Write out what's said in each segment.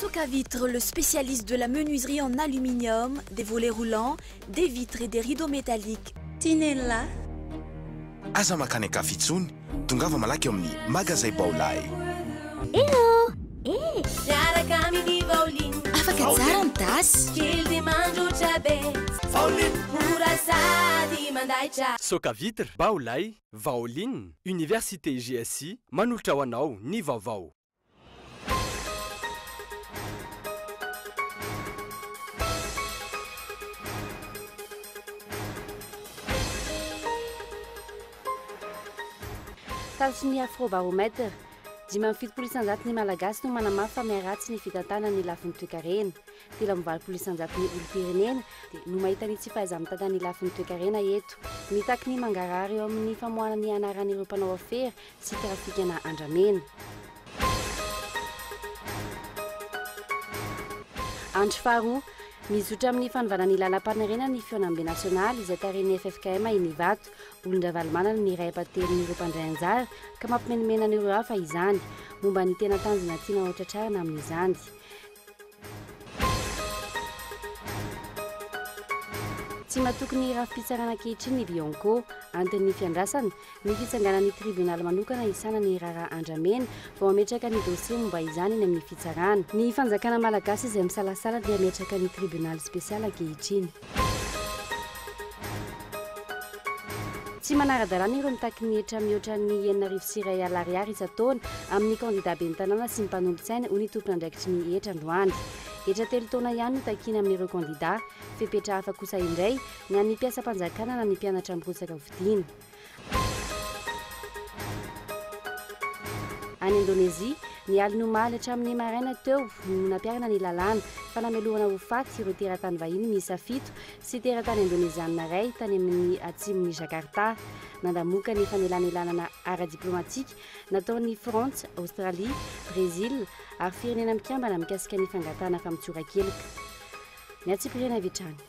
Socavitre, le spécialiste de la menuiserie en aluminium, des volets roulants, des vitres et des rideaux métalliques. Tinella. Aza mankany an-kafa intsony, tongava malaky ao amin'ny Magazay Baolai. Hello! Eh! Miaraka amin'ny Vaoline. Afaka tsara ny tasy. Kely dia mandroatra be. Vaoline. Mora sady mandaitra. Socavitre, Baolai, Vaoline, Université GSI, manolotra ho anao ny vaovao. Tatitry ny Afrobaromètre, 75% ny Malagasy no manamafy fa miharatsy ny fitantanana ny lafiny toekarena. 83% ny olom-pirenena no mahita ny tsy fahaiza-mitantana ny lafiny toekarena eto. Mitaky ny mangarahara eo amin'ny famoahana ny anaran'ireo mpanao afera sy trafikana andramena. Andro faharoa, mizotra amin'ny fanovana ny lalam-panorenana ny fihaonambe nasionaly izay tarihin'ny ffkm eny Ivato. Olon-dRavalomanana ny iray ampahatelon'ireo mpandray anjara ka mampimenimena an'ireo hafa izany. Momba ny tena tanjona tiana hotratrarina amin'izany. Tsy matoky ny rafi-pitsarana ankehitriny ny Bianco. Anton'ny fiandrasana, ny fitsanganan'ny tribonaly manokana hisahana ny raharaha andramena vao hametraka ny dosie momba izany eny amin'ny fitsarana. Ny fanjakana malagasy izay misalasala ny hametraka ny tribonaly spesialy ankehitriny. Tsy manara-dalàna ireo mitaky ny hetra mihoatra ny 1061 ariary isan-taona amin'ny kandida ben'ny tanàna sy ny mpanolotsaina, hoy ny tompon'andraikitry ny hetra androany. Hetra telo taona ihany no takiana amin'ireo kandida. Fepetra hafa kosa indray ny an'ny mpiasam-panjakana na ny mpianatra mirotsaka hofidiana. Any Indonezia, ny alin'ny omaly hatramin'ny maraina teo no nampiharana ny lalàna fanamelohana ho faty ireo teratany vahiny miisa fito sy teratany indonezianina iray tany amin'ny atsimon'i Jakarta. Nandamoka ny fanelanelanana ara-diplomatika nataon'i Frantsa, Aostralia, Brezila ary Firenena Mikambana mikasika ny fangatahana famotsoran-keloka. Ny antsipiriany avy hatrany.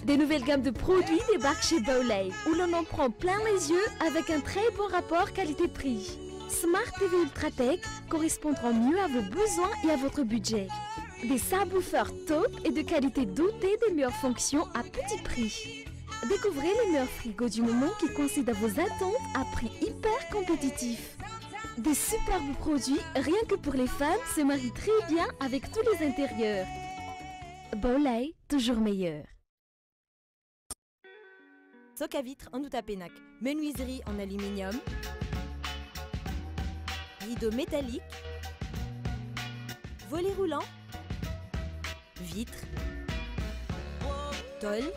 Des nouvelles gammes de produits débarquent chez Baolai, où l'on en prend plein les yeux avec un très bon rapport qualité-prix. Smart TV Ultratech correspondront mieux à vos besoins et à votre budget. Des subwoofers top et de qualité dotée des meilleures fonctions à petit prix. Découvrez les meilleurs frigos du moment qui coïncident à vos attentes à prix hyper compétitif. Des superbes produits, rien que pour les femmes, se marient très bien avec tous les intérieurs. Baolai, toujours meilleur. Socavitre Andohatapenaka, menuiserie en aluminium, rideaux métalliques, volets roulants, vitres, tôle.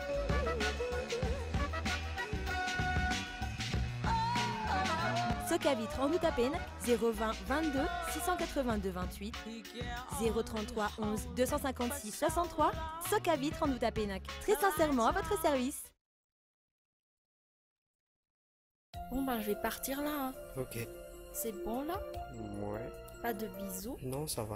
Socavitre Andohatapenaka, 020 22 682 28, 033 11 256 63. Socavitre Andohatapenaka, très sincèrement à votre service. Bon ben je vais partir là. Hein. Ok. C'est bon là? Ouais. Pas de bisous? Non, ça va.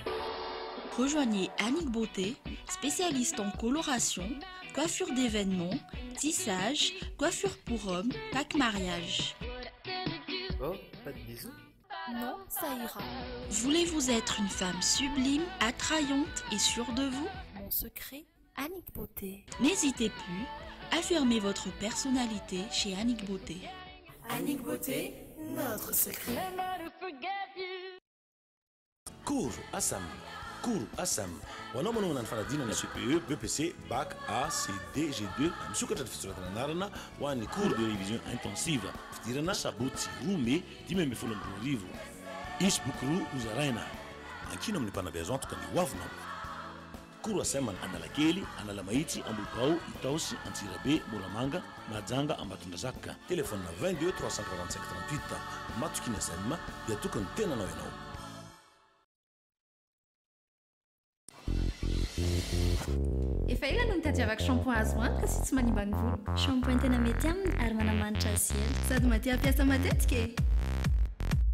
Rejoignez Annick Beauté, spécialiste en coloration, coiffure d'événements, tissage, coiffure pour hommes, pack mariage. Oh, pas de bisous? Non, ça ira. Voulez-vous être une femme sublime, attrayante et sûre de vous? Mon secret, Annick Beauté. N'hésitez plus, affirmez votre personnalité chez Annick Beauté. Annick Beauté, notre secret. Cours Assam. Cours Assam. Ho anao manomana ny fanadinana CPE, BEPC, Bac A, C, D, G2, misokatra ny fisoratana anarana ho an'ny cours de révision intensive. Fidirana sabotsy 2 mey 2015. Hisy boky roa hozaraina. Ankino amin'ny mpanabe azo antoka ny hoavinao. Cours Assam Analakely, Analamahitsy, Ambohibao, Itaosy, Antsirabe, Moramanga, Mahajanga, Ambatondrazaka. Téléphone 22 345 38. Matoky ny Assam dia tokony tenanao ianao. Efa ela no nitadiavako shampoing azo antoka sy tsy manimba ny voloko. Shampoing tena mety aminy ary manamanitra azy ela. Sady maty hampiasa matetika e!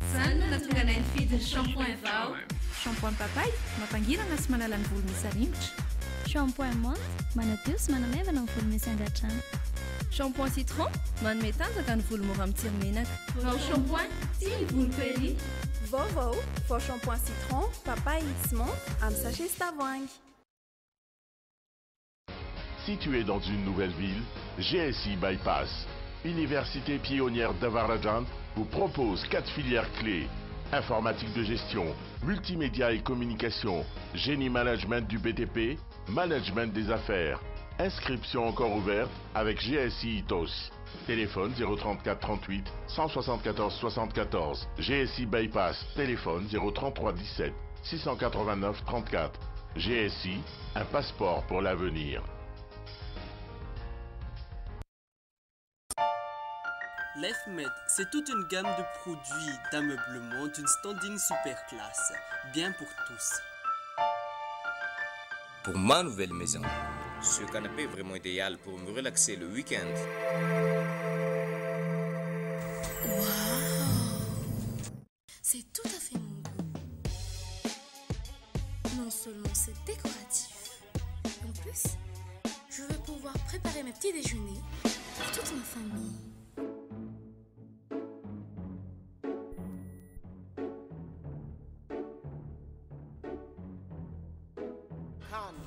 Izany no nahatonga anay nifidy ny shampoing vao. Shampoing papaye, mampangirana sy manala ny volo misy haringotra. Shampoing menthe, manadio sy manamaivana ny volo misy angadrano. Shampoing citron, manome tanjaka ny volo mora mitsiry menaka. Vao shampoing, tia ny voloko ery! Vaovao, vao shampoing citron, papaye sy menthe amin'ny sachet sy tavoahangy. Situé dans une nouvelle ville, GSI Bypass, université pionnière d'Avarajan, vous propose quatre filières clés. Informatique de gestion, multimédia et communication, génie management du BTP, management des affaires. Inscription encore ouverte avec GSI ITOS. Téléphone 034 38 174 74. GSI Bypass. Téléphone 033 17 689 34. GSI, un passeport pour l'avenir. LifeMed, c'est toute une gamme de produits d'ameublement d'une standing super classe, bien pour tous. Pour ma nouvelle maison, ce canapé est vraiment idéal pour me relaxer le week-end. Waouh! C'est tout à fait mon goût. Non seulement c'est décoratif, en plus, je vais pouvoir préparer mes petits déjeuners pour toute ma famille.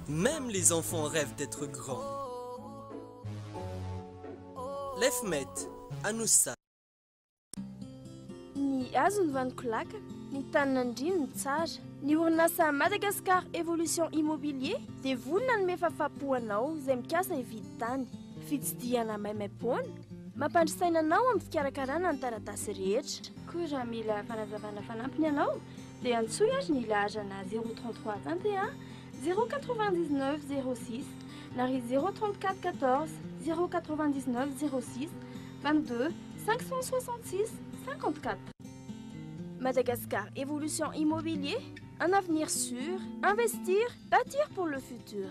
Même les enfants rêvent d'être grands. Lefmet, Anoussa. Ny hazo no vanoko lakana, ny tanin'Andriana no tsara. Ny orinasa Madagascar Evolution Immobilier dia vonona hanome fahafahampo anao izay mikasa hividy tany. Fitsidihana maimaimpoana, mampandry saina anao amin'ny fikarakarana ny taratasy rehetra. Koa raha mila fanazavana fanampiny ianao dia antsoy ary ny laharana 033 21 099 06 na ry 034 14 099 06 22 566 54. Madagascar Evolution Immobilier, un avenir sûr, investir, bâtir pour le futur.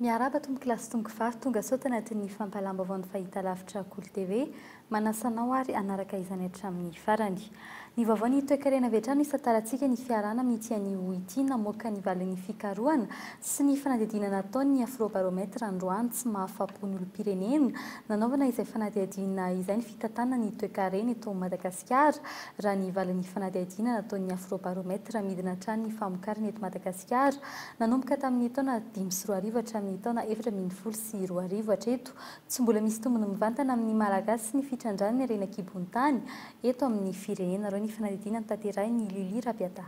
Miarahaba tompoko lahy sy tompoko vavy tonga soa tanatin'ny fampahalam-baovaon'ny fahitalavitra Kolo TV. Manasa anao ary hanaraka izany hatramin'ny farany. Ny vaovao ny toekarena avy hatrany no hisantarantsika ny fiarahana amin'ity anio ity namoaka ny valin'ny fikarohana sy ny fanadihadiana nataon'ny Afrobaromètre androany tsy mahafapo ny olom-pirenena nanaovana izay fanadihadiana izay ny fitantanana ny toekarena eto Madagasikara raha ny valin'ny fanadihadiana nataon'ny Afrobaromètre midina hatrany ny famokarana eto Madagasikara nanomboka tamin'ny taona 2005 hatramin'ny taona 2014 hatreto Tsy mbola misy tombony mivantana amin'ny Malagasy ny fitrandrahana ny harena an-kibon'ny tany eto amin'ny firenena, raha ny fanadihadiana notanterahin'i Lily Rabiata.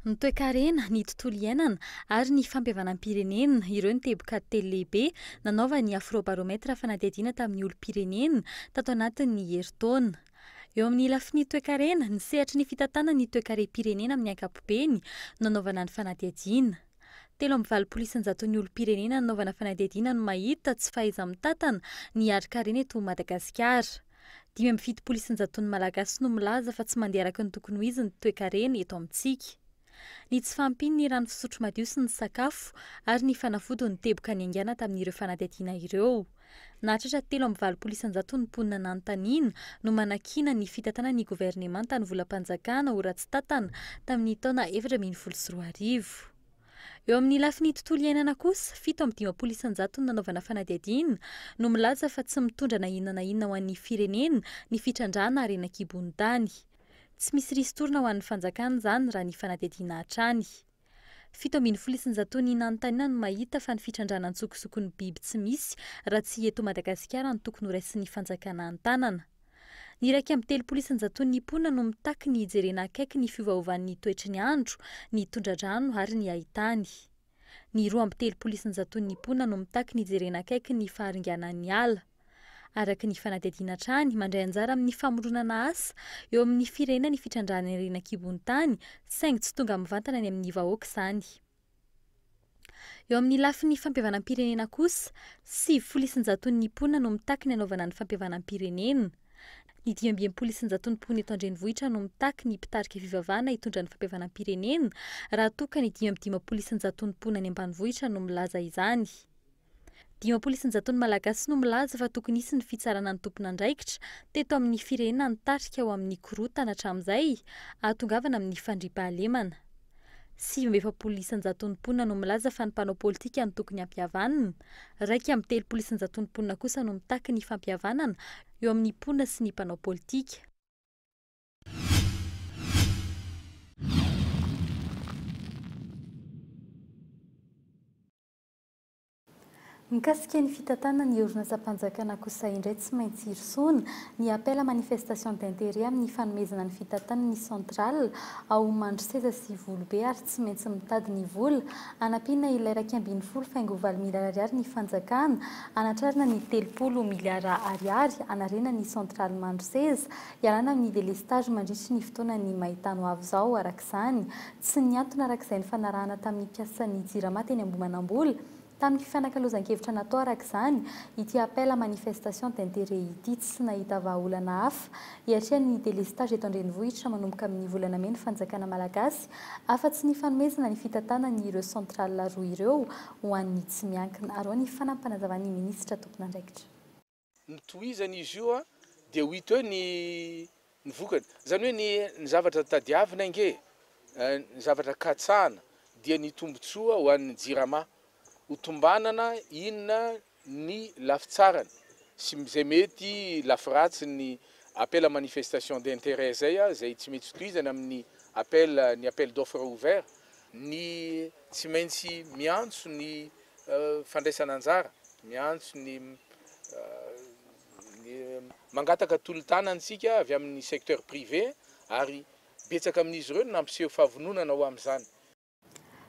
Ny toekarena, ny tontolo iainana ary ny fampihavanam-pirenena, ireo ny teboka telo lehibe nanaovan'ny Afrobaromètre fanadihadiana tamin'ny olom-pirenena tato anatin'ny herintaona. Eo amin'ny lafiny toekarena, ny sehatry ny fitantanana ny toekarem-pirenena amin'ny ankapobeny no nanaovana ny fanadihadiana. 83 isan-jaton'ny olom-pirenena nanaovana fanadihadiana no mahita tsy fahaiza-mitantana ny harin-karena eto Madagasikara. 75 isan-jaton'ny Malagasy no milaza fa tsy mandeha araka ny tokony ho izy ny toekarena eto amintsika. Ny tsy fahampian'ny rano fisotro madio sy ny sakafo ary ny fanafody no teboka niaingàna tamin'ireo fanadihadiana ireo. Nahatratra 83 isan-jaton'ny mponina nanontaniana no manakiana ny fitantanan'ny governemanta ny volam-panjakana ho ratsy tantana tamin'ny taona 2014. Eo amin'ny lafiny tontolo iainana kosa, 57 isan-jaton'ny nanaovana fanadihadiana no milaza fa tsy mitondra na inona na inona ho an'ny firenena ny fitrandrahana harena an-kibon'ny tany. Tsy misy ristourne ho an'ny fanjakana izany raha ny fanadihadiana hatrany. 117 ny nanontaniana no mahita fa ny fitrandrahana antsokosoko ny biby tsy misy raha tsy eto Madagasikara no tokony horaisin'ny fanjakana an-tanana. Ny 31 isan-jaton'ny mponina no mitaky ny hijerena akaiky ny fiovaovan'ny toetry ny andro, ny tondra-drano ary ny haitany. Ny 32 isan-jaton'ny mponina no mitaky ny hijerena akaiky ny faharinganan'ny ala. Araka ny fanadihadiana hatrany, mandray anjara amin'ny famoronana asa eo amin'ny firenena ny fitrandrahana ny harena an-kibon'ny tany, saingy tsy tonga mivantana any amin'ny vahoaka izany. Eo amin'ny lafiny fampihavanam-pirenena kosa, 90 isan-jaton'ny mponina no mitaky ny hanaovana ny fampihavanam-pirenena. Ny 65 isan-jaton'ny mponina eto an-drenivohitra no mitaky ny mpitarika fivavahana hitondra ny fampihavanam-pirenena, raha toa ka ny 55 isan-jaton'ny mponina any ambanivohitra no milaza izany. 50 isan-jaton'ny Malagasy no milaza fa tokony hisy ny fitsarana ny tompon'andraikitra teto amin'ny firenena nitarika ho amin'ny korontana hatramin'izay, ahatongavana amin'ny fandriampahalemana. 49 isan-jaton'ny mponina no milaza fa ny mpanao politika no tokony hampihavanina. 31 isan-jaton'ny mponina kosa no mitaky ny fampihavanana eo amin'ny mponina sy ny mpanao politika. Mikasika ny fitantanana ny orinasam-panjakana kosa indray tsy maintsy hirosoana ny appel à manifestation d'intérêt amin'ny fanomezana ny fitantanana ny centrale ao Mandroseza sy Volobe ary tsy maintsy mitady ny vola hanampiana ilay 11 faingo 8 miliara ariary ny fanjakana hanatrarana ny 30 miliara ariary hanarenana ny centrale Mandroseza hialana amin'ny délestage mandritry ny fotoanan'ny maintany ho avy izao. Araka izany, tsy niantona araka izay nifanarahana tamin'ny mpiasan'ny Jirama teny Ambohimanambola tamin'ny fifanakalozan-kevitra natao araka izany ity appel à manifestation d'intérêt ity. Tsy nahita vahaolana hafa hiatrehany ny délestage eto an-drenivohitra manomboka amin'ny volana mey ny fanjakana malagasy afa-tsy ny fanomezana ny fitantanana ireo centrale roa ireo ho an'ny tsy miankina, ary ao ny fanampanazavan'ny minisitra tompon'andraikitra. Nitohizana izy io a, dia ho hita eo ny vokany. Izany hoe ny zavatra tadiavina ange, ny zavatra katsahana dia ny tombontsoa ho an'ny Jirama. Ho tombanana inona ny lafitsarany sy izay mety lafiratsy appel à manifestation d'intérêt zay a, zay tsy maintsy tohizana amin'ny appel ny appel d'offre ouvert, ny tsy maintsy miantso ny fandraisana anjara, miantso ny mangataka tolo-tanantsika avy amin'ny secteur privé, ary betsaka amin'izy ireo no nampiseho fahavononana ho amin'izany.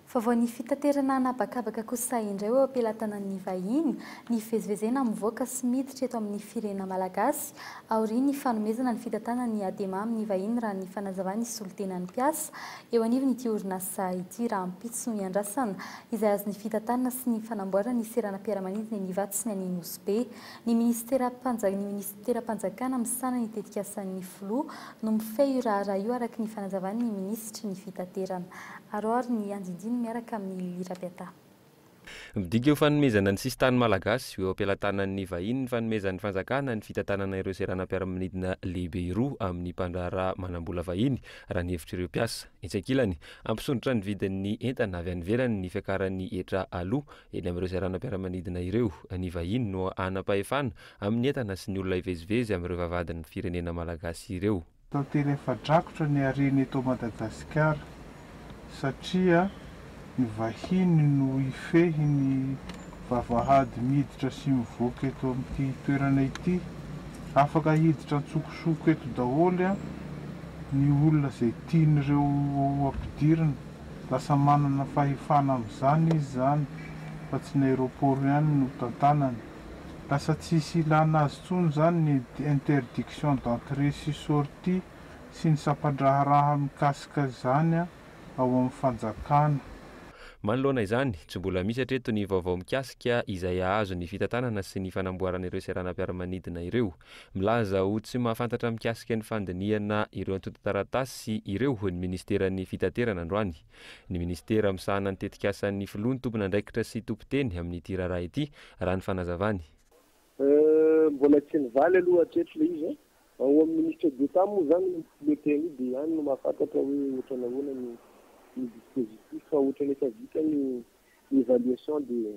Vaovao ny fitaterana an'habakabaka kosa indray eo am-pelatanan'ny vahiny ny fivezivezena mivoaka sy miditra eto amin'ny firenena malagasy aorian'ny fanomezana ny fitantanana ny Adema amin'ny vahiny, raha ny fanazavan'ny solontenan'ny mpiasa eo anivon'ity orinasa ity. Rahampitso no iandrasana izay azon'ny fitantanana sy ny fanamboarana ny seranam-piaramanidina eny Ivato sy ny any Nosy Be. Ny ministeram-panjakana misahana ny tetikasan'ny filoha no mifehy io raharaha io, araka ny fanazavan'ny minisitry ny fitaterana. Ary ny andindiny miaraka amin'ny Lili Rabiata. Midika ho fanomezana ny sisintany malagasy eo am-pelatanan'ny vahiny ny fanomezan'ny fanjakana ny fitantanana ireo seranam-piaramanidina lehibe roa amin'ny mpandraharaha manam-bola vahiny, raha ny hevitr'ireo mpiasa. Etsy ankilany, hampisondrotra ny vidin'ny entana avy any ivelany ny fiakaran'ny hetra aloa eny amin'ireo seranam-piaramanidina ireo. Ny vahiny no hanam-pahefana amin'ny entana sy ny olona hivezivezy amin'ireo vavahadin'ny firenena malagasy ireo. Tantely efa drakotra ny harena eto Madagasikara satria ny vahiny no hifehy ny vavahady miditra sy mivoaka eto amin'ity toerana ity. Afaka hiditra an-tsokosoko eto daholo ny olona izay tian'ireo ampidirina. Lasa manana fahefana amin'izany izy izany fa tsy ny aéroport ihany no tantanany. Lasa tsisy ilana azy intsony izany ny interdiction d'entrée sy sortie sy ny sampan-draharaha mikasika izany ao amin'ny fanjakana. Manoloana izany, tsy mbola misy hatreto ny vaovao mikasika izay hahazo ny fitantanana sy ny fanamboarana ireo seranam-piaramanidina ireo. Milaza ho tsy mahafantatra mikasika ny fandinihana ireo antontan-taratasy ireo ny ministeran'ny fitaterana androany. Ny ministera misahana ny tetikasan'ny filoha ny tompon'andraikitra sy tompon-teny amin'ity raharaha ity, raha ny fanazavany. Mbola tsy nivaly aloha hatreto ilay izy. Ao amin'ny ministre d'Etat moa izany le teny io dia ihany no mahafantatra hoe ohatrany ahoana ny dispositif, fa ohatrany efa vita ny évaluation, dia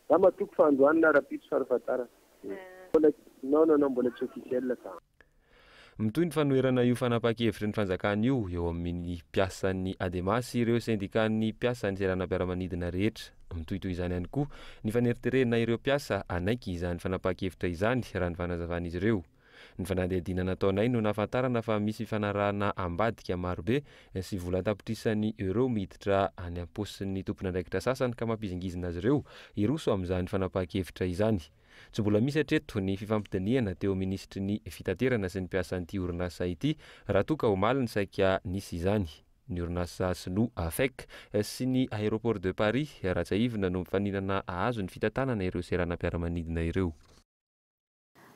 za matoky fa androany na rahampitso farafahatarany. Mbola, non non non, mbola tsy officiel ka. Mitohy ny fanoherana io fanapahan-kevitry ny fanjakana io eo amin'ny mpiasan'ny Adema sy ireo sendikan'ny mpiasan'ny seranam-piaramanidina rehetra. Mitohitohy izany ihany koa ny faneriterena ireo mpiasa hanaiky izany fanapahan-kevitra izany, raha ny fanazavan'izy ireo. Ny fanadihadiana nataonay no nahafantarana fa misy fifanarahana ambadika marobe sy vola an-tapitrisany euro miditra any am-paosin'ny tompon'andraikitra sasany ka mampihizingizina azy ireo hiroso amin'izany fanapahan-kevitra izany. Tsy mbola misy hatreto ny fifampidinihana teo minisitry ny fitaterana sy ny mpiasan'ity orinasa ity raha toa ka omaly ny saika nisy izany. Ny orinasa sinoa AFEC sy ny Aéroports de Paris raha tsiahivina no mifaninana hahazo ny fitantanana ireo seranam-piaramanidina ireo.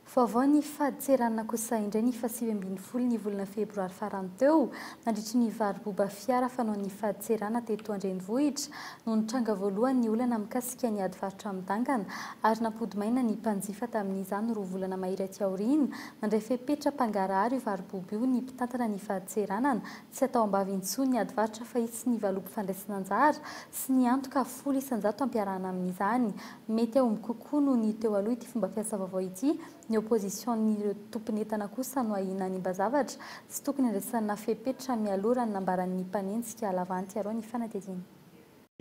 Vaovao ny fadintseranana kosa indray ny fahasivy ambin'ny folo ny volana febroary farany teo, nandritry ny varoboba fiara fanaon'ny fadintseranana teto an-drenivohitra no nitranga voalohany ny olana mikasika ny ady varotra midangana ary nampody maina ny mpanjifa tamin'izany. Roa volana mahery aty aoriana, nandray fepetra mpangarahara io varoboba io ny mpitantana ny fadintseranana. Tsy atao am-bava intsony ny ady varotra fa hisy ny valopy fandraisana anjara sy ny antoka 10% ampiarahana amin'izany. Mety hahomby kokoa noho ny teo aloha ity fomba fiasa vaovao ity. Ny opposition-n'ireo tompon'entana kosa no ahiana hanimba zavatra. Tsy tokony handraisana fepetra mialoha raha ny nambaran'ny mpanenjika lavanty arao ny fanadihadiana.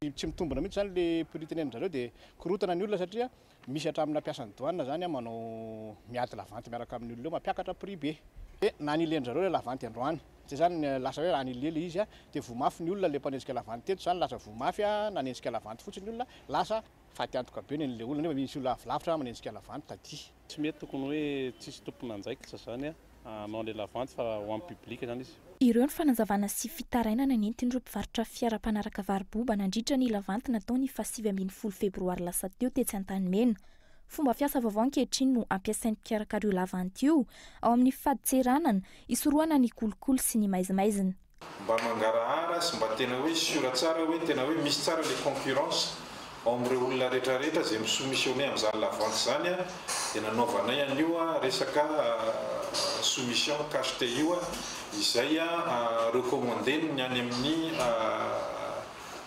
Tsy mitombina mihitsy izany le prix tenenin-dry zareo dia korotana ny olona satria misy hatramin'ny mpiasan'ny douane izany manao miady lavanty miaraka amin'ny olona eo mampiakatra prix be. Dia nanilen-dry zareo ilay lavanty androany. Zay zany lasa hoe annulé le izy dia voa mafy ny olona le mpanenjika lavanty teto zany lasa voa mafy nanenjika lavanty fotsiny ny olona lasa faty antoka be nen'le olona nefa misy olona avy lavitra manenjika lavanty taty. Tsy mety tokony hoe tsisy tompon'andraikitra zany hanao le lavanty fa ho an'ny public zany izy. Ireo ny fanazavana sy fitarainana nentin'ireo mpivarotra fiara mpanaraka varoboba nandritra ny lavanty natao ny faha-19 febroary lasa teo tetsy Antanimena. Fomba fiasa vaovao ankehitriny no ampiasain'ny mpikarakara io lavanty io ao amin'ny fadintseranana hisorohana ny kolikoly sy ny maizimaizina. Mba mangarahara sy mba tena hoe sûr tsara hoe tena hoe misy tsara le concurrence ao amin'ireo olona rehetrarehetra izay mi-soumissionner amin'izany la vente izany dia nanaovanay an'io resaka soumission cacheté io izay recommandé-n'ny any amin'ny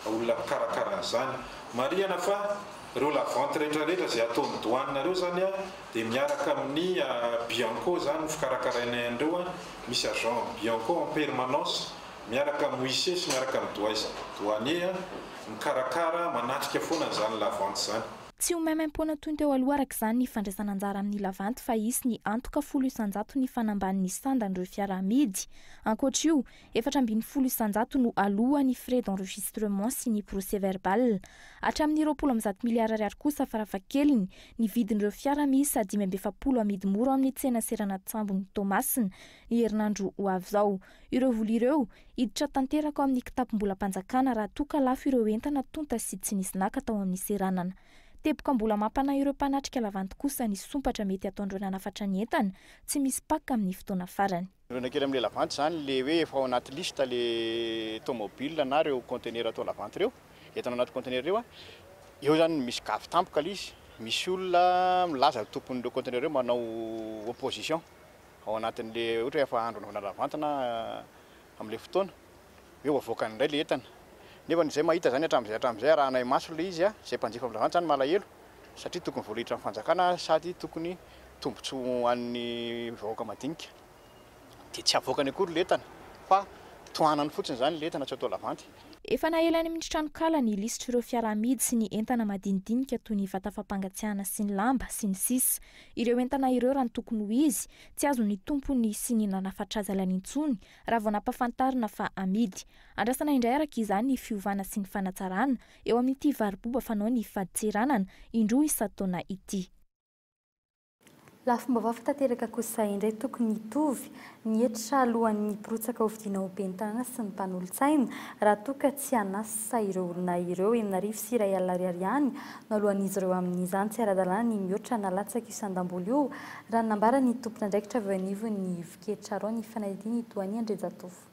olona mpikarakara an'izany. Marihana fa ireo la vente rehetrarehetra izay ataon'ny douane ireo izany dia miaraka amin'ny Bianco izany ny fikarakarainay an'ireo. Misy agent Bianco en permanence miaraka amin'ny huissier sy miaraka amin'ny douanier mikarakara manatrika foana an'izany la vente izany. Tsy ho maimaimpoana toy ny teo aloha araka izany ny fandraisana anjara amin'ny lavanty fa hisy ny antoka 10% ny fanambanin'ny sandan'ireo fiara amidy. Ankoatra io, 14% no aloha ny frais d'enregistrement sy ny procès verbal. Hatramin'ny 120 miliara ariary kosa farafahakeliny ny vidin'ireo fiara miisa 45 amidy mora ao amin'ny tsena seranan-tsambon'i Toamasina ny herinandro ho avy izao. Ireo vola ireo hiditra tanteraka ao amin'ny kitapom-bolam-panjakana raha toa ka lafo ireo entana tonta sy tsy nisy naka tao amin'ny seranana. Teboka mbola mampanahy ireo mpanatrika lavanty kosa ny sompatra mety ataondreo nanafatra ny entana tsy misy paka amin'ny fotoana farany. Olana kely amin'ilay lavanty izany le hoe efa ao anaty liste le tomobile na ireo conteneur atao lavanty ireo, entana anaty conteneur ireo, eo zany misy gafy tampoka ilay izy, misy olona milaza tompon'ireo conteneur ireo manao opposition ao anatin'le ohatra hoe efa andro anaovana lavanty na amin'ilay fotoana hoe ho avoakany indray le entana. Nefa izay mahita zany hatramin'izay hatramin'izay arahanay maso ilay izy, izay mpanjifa amin'ny lavanty zany malahelo satria tokony voalehitra amin'ny fanjakana sady tokony tombontsoa ho an'ny vahoaka madinika. Dia tsy avoakany akory ilay entana fa tohanany fotsiny izany ilay entana tsy atao lavanty. Efa naela any amin'ny tranonkala ny lisitr'ireo fiara amidy sy ny entana madinidinika toy ny vata fampangatsiahana sy ny lamba, sy ny sisa. Ireo entana ireo raha ny tokony ho izy, tsy azon'ny tompony sy ny nanafatra azy alaina intsony raha vao nampafantarina fa amidy. Andrasana indray araka izany ny fiovana sy ny fanatsarana eo amin'ity varoboba fanao ny fadintseranana indroa isan-taona ity. Lafim-baovao fa tanteraka kosa indray tokony hitovy ny hetra alohan'ny mpirotsaka hofidiana ho ben'ny tanàna sy ny mpanolotsaina raha toa ka tsy hanasa ireo olona ireo. 1160 ariary ihany no alohan'izy ireo amin'izany. Tsy ara-dalàna ny mihoatra na latsaka io sandam-bola io raha ny nambaran'ny tompon'andraikitra avy eo anivon'ny ivon-ketra roa ny fanadihadiana itohany Andrianjatovo.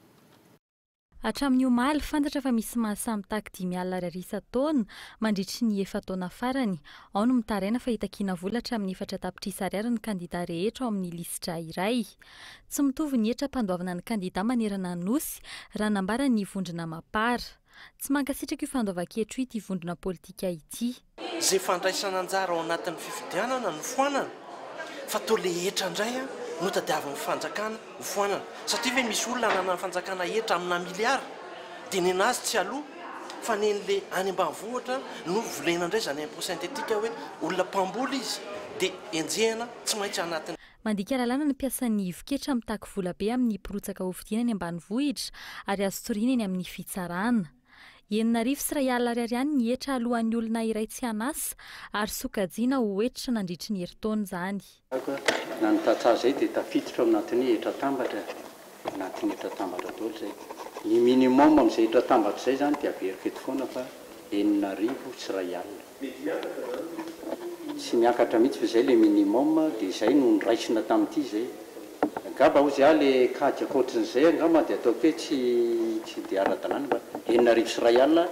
Hatramin'ny omaly, fantatra fa misy mahasahy mitaky 50 ariary isan-taona mandritry ny efa-taona farany. Ao no mitaraina fa hitakiana vola hatramin'ny 4 tapitrisa ariary ny kandida rehetra ao amin'ny lisitra iray. Tsy mitovy ny hetra ampandoavana ny kandida manerana ny Nosy, raha nambaran'ny vondrona Mapar. Tsy mankasitraka io fandoavan-ketra io ity vondrona politika ity. Izay fandraisana anjara ao anatin'ny fifidianana no foanana, fa toa le hetra indray no tadiavin'ny fanjakana ho foanana. Satria ve misy olona ananan'ny fanjakana hetra amina miliara dia nenazy tsy aloa fa nen'le any ambanivohitra no volena indray izany impôt synthétique hoe olona mpamboly izy dia enjehina tsy maintsy anatin'ny. Mandika lalàna ny mpiasan'ny ivon-ketra mitaky vola be amin'ny mpirotsaka hofidiana any ambanivohitra ary azo toriana eny amin'ny fitsarana. 6100 ariary ihany ny hetra aloan'ny olona iray tsy an'asa ary sokajiana ho hetra nandritry ny herintaona izany. Na ny tantsaha izay dia tafiditra ao anatin'ny hetra tambatra, anatin'ny hetra tambatra daholo izay. Ny minimum amin'izay hetra tambatra izay izany dia averiko eto foana fa 6001. Mety miakatra izany ilay izy? Tsy miakatra mihitsy fa izay ilay minimum dia izay no noraisina tamin'ity izay. Angamba hozy aho ilay kajy ankoatrin'izay angamba dia ataoko hoe tsy tsy dia ara-dalàna fa 6001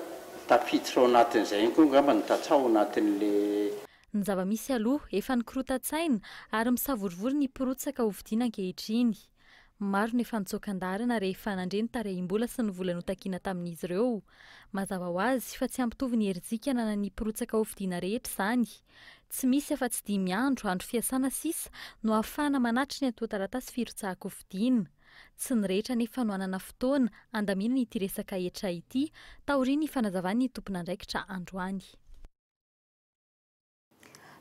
tafiditra ao anatin'izay ihany koa angamba ny tantsaha ao anatin'ilay Ny zava-misy aloha, efa nikorotan-tsaina ary misavorovoro ny mpirotsaka hofidiana ankehitriny. Maro no efa nitsoaka an-daharana rehefa nandre ny tarehim-bola sy ny vola notakiana tamin'izy ireo. Mazava ho azy fa tsy hampitovy ny herijika ananan'ny mpirotsaka hofidiana rehetra izany. Tsy misy afa-tsy dimy andro, andro fiasana sisa, no ahafahana manatitra ny antontan-taratasy firotsahan-kofidiana. Tsy ny rehetra anefa no hanana fotoana handaminana ity resaka hetra ity, taorian'ny fanazavan'ny tompon'andraikitra androany.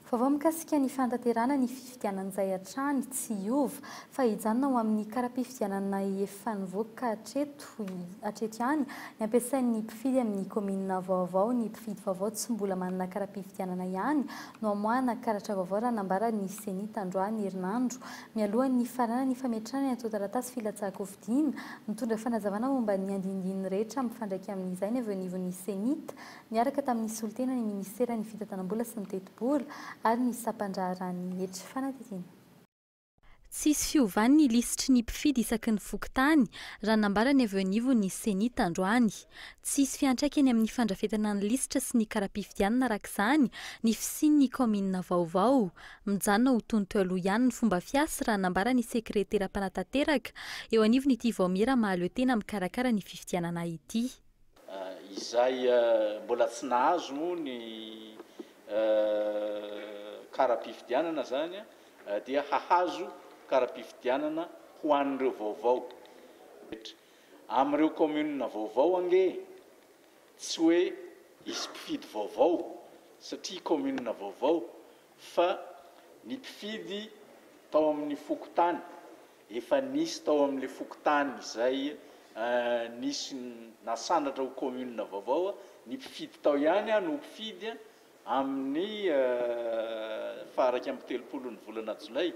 Vaovao mikasika ny fanatanterahana ny fifidianana izay hatrany tsy hiova fa hijanona ho amin'ny kara-pifidianana efa nivoaka hatreto hatreto ihany ny ampiasain'ny mpifidy amin'ny kaominina vaovao. Ny mpifidy vaovao tsy mbola manana kara-pifidianana ihany no hamoahana karatra vaovao raha nambaran'ny Ceni tandroany herinandro mialohan'ny hifaranan'ny fametrahana ny antontan-taratasy filatsahan-kofidina. Mitondra fanazavana momba ny andinindininy rehetra mifandraika amin'izay ny avy eo anivon'ny Cenit niaraka tamin'ny solontena ny minisiteran'ny Fitantanam-bola sy ny Tetibola ary ny sampandraharahan'ny hetra fanadihadiana. Tsy hisy fiovany ny lisitry ny mpifidy isaky ny fokontany, raha ny nambaran'ny avy eo anivon'ny Cenit androany. Tsy hisy fiantraikany amin'ny fandrafetana ny lisitra sy ny kara-pifidianana araka izany ny fisian'ny kaominina vaovao. Mijanona ho toy ny teo aloha ihany ny fomba fiasa raha ny nambaran'ny sekretera mpanatanteraka eo anivon'ity vaomiera mahaleo tena mikarakara ny fifidianana ity. Izay mbola tsy nahazo moa ny kara-pifidianana izany dia hahazo kara-pifidianana ho an'ireo vaovao. Amin'ireo kaominina vaovao ange tsy hoe hisy mpifidy vaovao satria kaominina vaovao fa ny mpifidy tao amin'ny fokontany Efa nisy tao amin'ilay fokontany izay nisy nasandratra ho commune vaovao, ny mpifidy tao ihany no ho mpifidy amin'ny faha 31 ny volana jolay.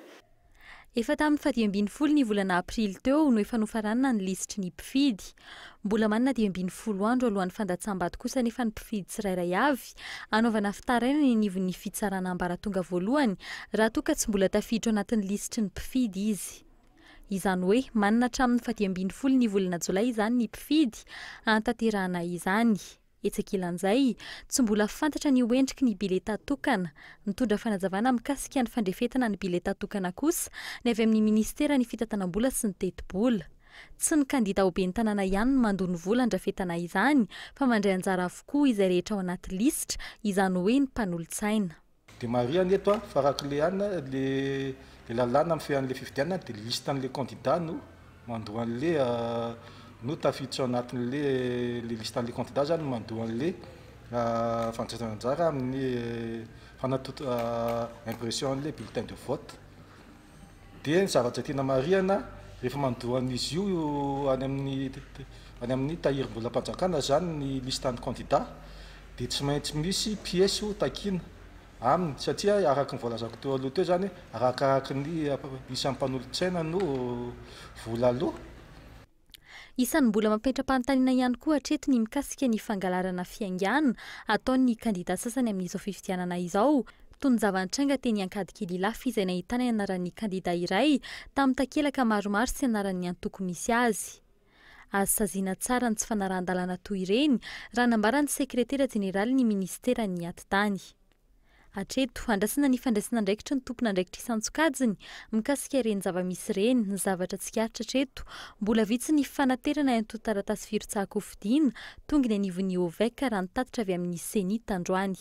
Efa tamin'ny faha 15 ny volana aprily teo no efa nofaranana ny lisitry ny mpifidy. Mbola manana 15 andro alohan'ny fandatsaham-bato kosa anefa ny mpifidy tsirairay avy hanaovana fitarainana eny anivon'ny fitsarana ambaratonga voalohany raha toa ka tsy mbola tafiditra ao anatin'ny lisitry ny mpifidy izy. Izany hoe manana hatramin'ny faha 15 ny volana jolay izany ny mpifidy hahatanterahana izany. Etsy ankilan'izay, tsy mbola fantatra ny ho endriky ny biletà tokana. Nitondra fanazavana mikasika ny fandrefetana ny biletà tokana kosa ny avy amin'ny minisiteran'ny Fitantanam-bola sy ny Tetibola. Tsy ny kandida ho ben'ny tanàna ihany no mandoa ny vola andrafetana izany fa mandray anjara avokoa izay rehetra ao anaty lisitra, izany hoe ny mpanolotsaina. Dia marihana eto fa raha clé any le le lalàna mifehy an'le fifidianana dia liste an'le candidat no mandoa an'le no tafiditra ao anatin'le le liste an'le candidat zany no mandoa an'le fandraisana anjara amin'ny fanatot- impression an'le bulletin de vote. Dia ny zavatra tiana marihana rehefa mandoa an'izy io any amin'ny any amin'ny tahirim-bolam-panjakana zany ny liste an'ny candidat dia tsy maintsy misy piesy ho takiana aminy satria araka ny voalazako teo aloha teo zany arakaraky ny isan'ny mpanolotsaina no vola aloa. Isan'ny mbola mampetra-panontaniana ihany koa hatreto ny mikasika ny fangalarana fiaingàna ataon'ny kandidà sasany amin'izao fifidianana izao, toy ny zava-nitranga teny Ankadikely Ilafy izay nahitana ny anaran'ny kandidà iray tamin'ny takelaka maromaro sy anaran'ny antoko misy azy. Azo saziana tsara ny tsy fanarahan-dalàna toy ireny, raha nambaran'ny sekretera jeneralin'ny minisiteran'ny Atitany. Hatreto, andrasana ny fandraisana andraikitry ny tompon'andraikitra isan-tsokajiny mikasika ireny zava-misy ireny. Ny zavatra tsikaritra hatreto, mbola vitsy ny fanaterana antontan-taratasy firotsahan-kofidina tonga eny anivon'ny OVEC raha ny tatitra avy amin'ny Cenit androany.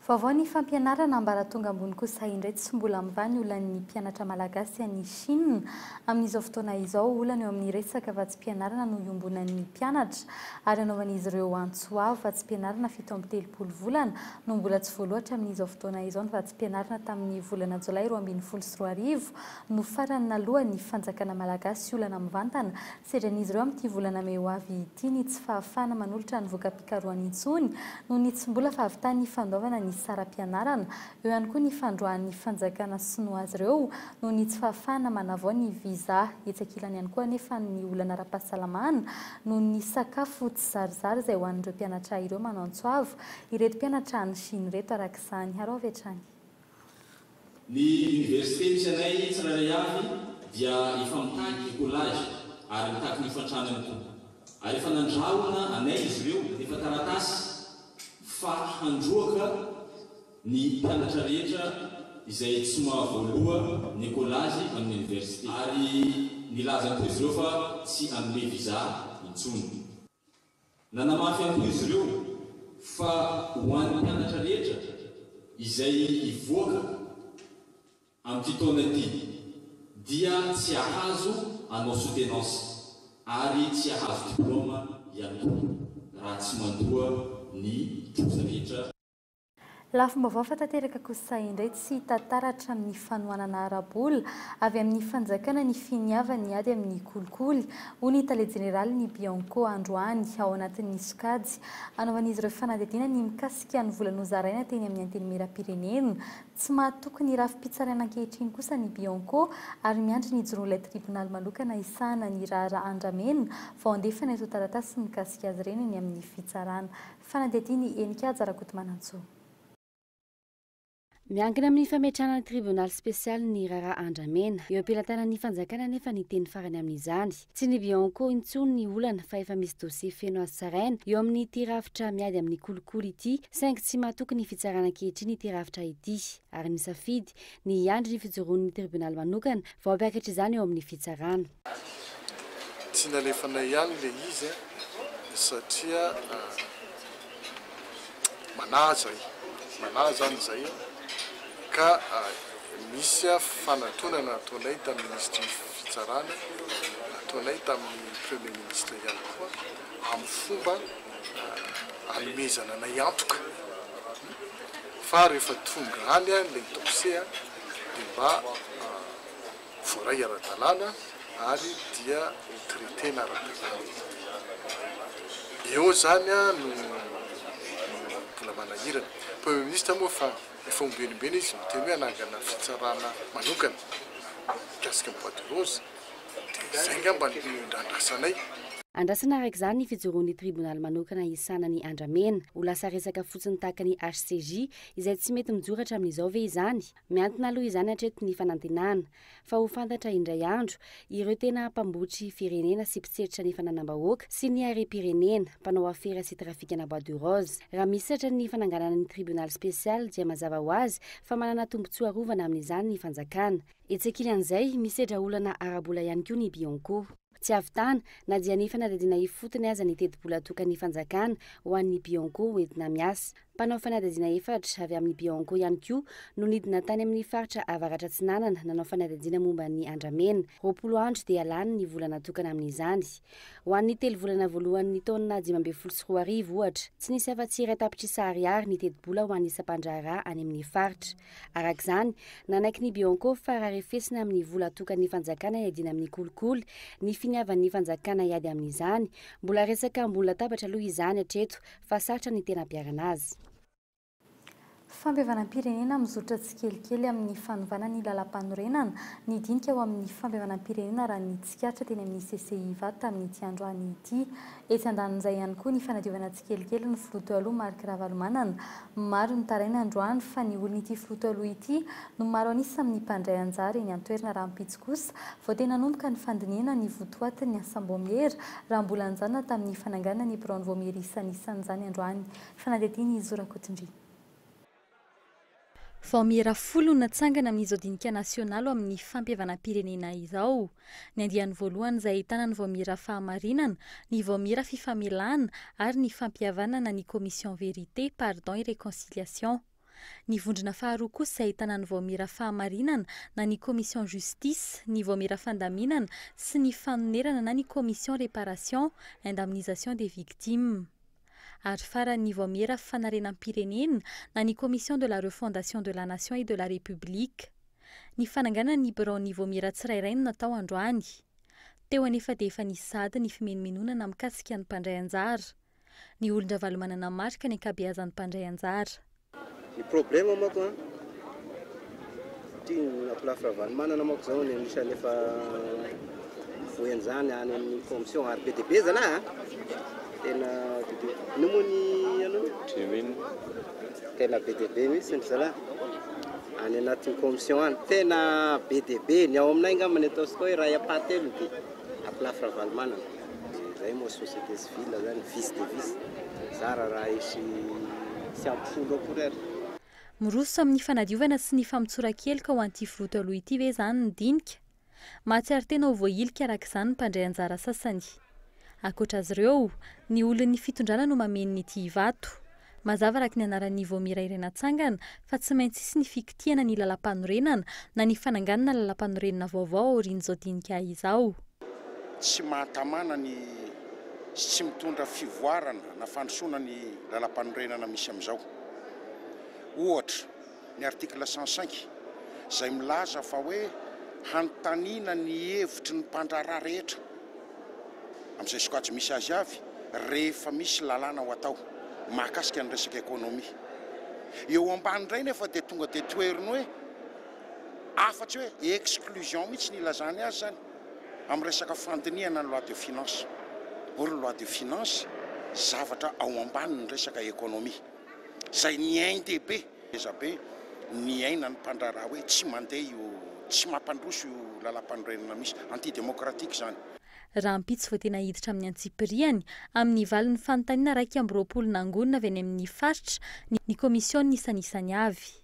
Vaovao ny fampianarana ambaratonga ambony kosa indray tsy mbola mivaha ny olan'ny mpianatra malagasy any Chine amin'izao fotoana izao. Olana eo amin'ny resaka vatsim-pianarana no iombonan'ny mpianatra ary anaovan'izy ireo antso avo. Vatsim-pianarana 37 volana no mbola tsy voaloa hatramin'izao fotoana izao. Ny vatsim-pianarana tamin'ny volana jolay 2012 no farany naloan'ny fanjakana malagasy. Olana mivantana sedrain'izy ireo amin'ity volana mey ho avy ity ny tsy fahafahana manolotra ny voka-pikarohana intsony noho ny tsy mbola fahavitan'ny fandoavana ny saram-pianarana. Eo ihany koa ny fandroahan'ny fanjakana sinoa azy ireo noho ny tsy fahafahana manavao ny visa. Etsy ankilany ihany koa anefa ny olana ara-pahasalamana noho ny sakafo tsizarizary izay ho an'ireo mpianatra ireo manao antso avo ireto mpianatra any Chine ireto araka izany. Harao avy hatrany. Ny université misy anay tsirairay avy dia efa mitaky écolage ary mitaky ny hofantrano ihany koa. Ary efa nandrahona anay izy ireo nandefa taratasy fa handroaka ny mpianatra rehetra izay tsy mahavoaloa ny écolage amin'ny université. Ary nilaza koa izy ireo fa tsy hanome visa intsony. Nanamafy ihany koa izy ireo fa ho an'ny mpianatra rehetra izay hivoaka amin'ity taona ity dia tsy hahazo hanao soutenance ary tsy hahazo diplaoma ihany koa raha tsy mandoa ny trosa rehetra. Lafim-baovao fa tanteraka kosa indray tsy hita taratra amin'ny fanohanana ara-bola avy amin'ny fanjakana ny finiavany hiady amin'ny kolikoly, hoy ny tale jeneralin'ny Bianco androany. Ao anatin'ny sokajy anaovan'izy ireo fanadihadiana ny mikasika ny vola nozaraina teny amin'ny Antenimierampirenena. Tsy mahatoky ny rafi-pitsaraina ankehitriny kosa ny Bianco ary miandry ny hijoroan'ilay tribonaly manokana hisahana ny raharaha andramena vao handefa ny antontan-taratasy mikasika azy ireny eny amin'ny fitsarana. Fanadihadian'i Heninkaja Rakotomanantsoa. Miankina amin'ny fametrahana ny tribonaly spesialy ny raharaha andramena. Eo am-pelatanan'ny fanjakana anefa ny teny farany amin'izany. Tsy ny Bianco intsony ny olana fa efa misy dosie feno azo tsaraina eo amin'ity rafitra miady amin'ny kolikoly ity saingy tsy mahatoky ny fitsarana ankehitriny ity rafitra ity ary nisafidy ny hiandry ny fijoroan'ny tribonaly manokana vao hampiakatra izany eo amin'ny fitsarana. Tsy nalefanay ihany ilay izy satria manahy zay, manahy zany zay ka misy fanantonana nataonay tamin'ny minisitry ny fitsarana, nataonay tamin'ny premier ministre ihany koa amin'ny fomba hanomezana anay antoka fa rehefa tonga any ilay dossier dia mba voaray ara-dalàna ary dia ho traiter-na ara-dalàna. Eo izany no mbola manahirana. Premier ministre moa efa efa ombieniombieny izy miteny hoe hanangana fitsarana manokana mikasika ny bois de rose dia izay angamba no indrandrasanay. Andrasana araka izany ny fijoroan'ny tribonaly manokana hisahana ny andramena. Ho lasa resaka fotsiny tahaka ny HCJ izay tsy mety mijoro hatramin'izao ve izany? Mihantona aloha izany hatreto ny fanantenana fa ho fantatra indray andro ireo tena mpambotry firenena sy mpitsetra ny fananam-bahoaka sy ny harem-pirenena, mpanao afera sy trafikana bois de rose. Raha misy ny fananganana ny tribonaly spesialy dia mazava ho azy fa manana tombontsoa arovana amin'izany ny fanjakana. Etsy ankilan'izay, misedra olana ara-bola ihany koa ny Bianco. Tsy ahavitana na dia ny fanadihadiana ifotony aza ny tetibola atokan'ny fanjakana ho an'ny Bianco hoentina miasa. Mpanao fanadihadiana efatra avy amin'ny Bianco ihany koa no nidina tany amin'ny faritra Avaratra Atsinanana nanao fanadihadiana momba ny andramena. 20 andro dia lany ny vola natokana amin'izany. Ho an'ny telo volana voalohan'ny taona 2015 ohatra, tsy nisy afa-tsy iray tapitrisa ariary ny tetibola ho an'ny sampandraharaha any amin'ny faritra. Araka izany, nanaiky ny Bianco fa raha refesina amin'ny vola atokan'ny fanjakana hiadiana amin'ny kolikoly ny finiavan'ny fanjakana hiady amin'izany, mbola resaka ambony latabatra aloha izany hatreto fa sarotra ny tena hampiharana azy. Fampihavanam-pirenena mizotra tsikelikely amin'ny fanovana ny lalàmpanorenana ny dinika ho amin'ny fampihavanam-pirenena raha ny tsikaritra teny amin'ny CCI Ivato tamin'ity androany ity. Etsy andanin'izay ihany koa ny fanadiovana tsikelikely ny filoha teo aloha Marc Ravalomanana. Maro ny taraina androany fa ny olon'ity filoha teo aloha ity no maro an'isa amin'ny mpandray anjara eny an-toerana rahampitso kosa vao tena nanomboka ny fandinihana ny votoatin'ny asam-baomiera raha mbola nijanona tamin'ny fananganana ny biraon'ny vaomiera isanisan'izany androany. Fanadihadiana i Zo Rakotondriana. Vaomiera folo no natsangana amin'izao dinika nasionaly ho amin'ny fampihavanam-pirenena izao. Ny andiany voalohany izay ahitana ny vaomiera fahamarinana, ny vaomiera fifamelana ary ny fampihavanana ny commission vérité, pardon et réconciliation. Ny vondrona faharoa kosa izay ahitana ny vaomiera fahamarinana na ny commission justice, ny vaomiera fandaminana sy ny fanonerana na ny commission réparation, indemnisation des victimes. Ary farany ny vaomiera fanarenam-pirenena na ny commission de la refondation de la nation et de la république. Ny fananganana ny biraon'ny vaomiera tsirairay no natao androany. Teo anefa dia efa nisy sahady ny fimenomenonana mikasika ny mpandray anjara. Ny olon-dRavalomanana Marc ny ankabeazan'ny mpandray anjara. Ny problème manko an, ty ankolafy Ravalomanana manko zao ny anisan'ny efa voy an'izany any amin'ny commission ary be dia be zalahy an, tena be dia, ino moa ny anao? Tremine. Tena be dia be mihitsy ry zalahy any anatin'ny commission any, tena be dia be, ny ao aminay angamba ny ataontsika hoe iray ampahatelony dia ankolafy Ravalomanana. Zay moa société civile zany, vice de vice, zara raha hisy tsy ampy folo akory ary. Miroso amin'ny fanadiovana sy ny famotsoran-keloka ho an'ity filoha teo aloha ity ve izany ny dinika? Mahatsiaro tena ho voahilika araka izany ny mpandray anjara sasany. Ankoatra azy ireo, ny olon'ny fitondrana no mameno ny ity Ivato. Mazava araka ny anaran'ny vaomiera iray natsangana fa tsy maintsy hisy ny fikitihana ny lalàmpanorenana na ny fananganana lalàmpanorenana vaovao aorian'izao dinika izao. Tsy mahatamana ny sy tsy mitondra fivoarana na fandrosoana ny lalàmpanorenana misy amin'izao. Ohatra, ny article 105 izay milaza fa hoe hanontaniana ny hevitry ny mpandraharaha rehetra amin'izay sokajy misy azy avy rehefa misy lalàna ho atao mahakasika ny resaka ekonomia. Eo ambany indray nefa dia tonga dia toheriny hoe afa-tsy hoe exclusion mihitsy ny ilazany azy izany amin'ny resaka fandinihana ny loi de finance. Or ny loi de finance zavatra ao ambany ny resaka ekonomia izay niain-dehibe. Ngezabe niainan'ny mpandraharaha hoe tsy mandeha io, tsy mampandroso io lalampanorenana misy, anti-démocratique izany. Rahampitso vao tena hiditra amin'ny antsipiriany, amin'ny valin'ny fanontaniana 21 nangonina avy any amin'ny faritra, ny kaomisiona isanisany avy.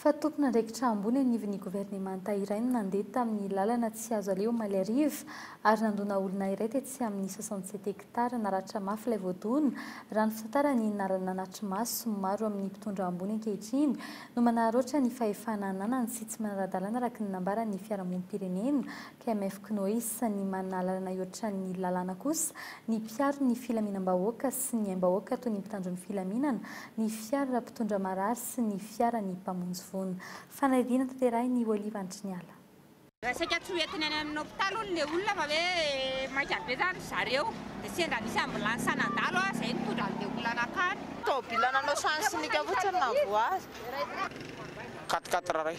Fa tompon'andraikitra ambony anivon'ny governemanta iray no nandeha tamin'ny lalana tsy azo aleha omaly hariva ary nandona olona iray tetsy amin'ny 67 hectares. Naratra mafy ilay voadona, raha ny fitantaran'ny nanatri-maso. Maro amin'ny mpitondra ambony ankehitriny no manararaotra ny fahefana ananany sy tsy manara-dalàna araka ny nambaran'ny fiarahamonim-pirenena KMF Cnois. Ny manana lalana hihoatra ny lalàna kosa ny mpiaro ny filaminam-bahoaka sy ny aim-bahoaka toy ny mpitandro ny filaminana, ny fiara mpitondra marary sy ny fiaran'ny mpamonjy voina. Fanadihadiana tanterahin'i Olive Andriniala. Saika tsy ho entiny any amin'ny hopitaly hono ilay olona fa hoe maika be izany ry zareo. Dia sendra nisy ambulance nandalo aho, izay nitondra an'ilay olona nankany. Tômôbila nanao sens unique fotsiny nahavoa azy. Quatre quatre iray.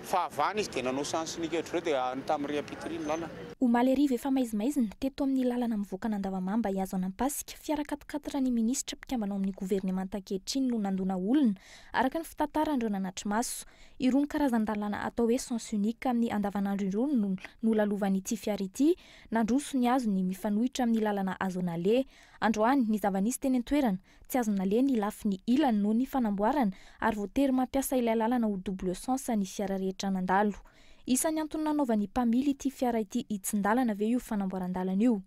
Fahavana izy dia nanao sens unique ohatr'izao dia any tamin'ny riam-pitoriana ny lalana. Omaly hariva efa maizimaizina, teto amin'ny lalana mivoaka an'Andavamamba hihazo an'Ampasika, fiara quat-quatre ny minisitra mpikambana ao amin'ny governemanta ankehitriny no nandona olona, araka ny fitantaran'ireo nanatri-maso. Irony karazan-dalàna atao hoe sens unique amin'ny andavanandro irony no nolalovan'ity fiara ity, nandroso nihazo ny mifanohitra amin'ny lalana azo naleha. Androany, ny zava-nisy teny an-toerana, tsy azo naleha ny lafiny ilany noho ny fanamboarana ary voatery mampiasa ilay lalana ho double sens ny fiara rehetra nandalo. Isan'ny antony nanaovan'ny mpamily ity fiara ity hitsin-dalana ve io fanamboaran-dalana io?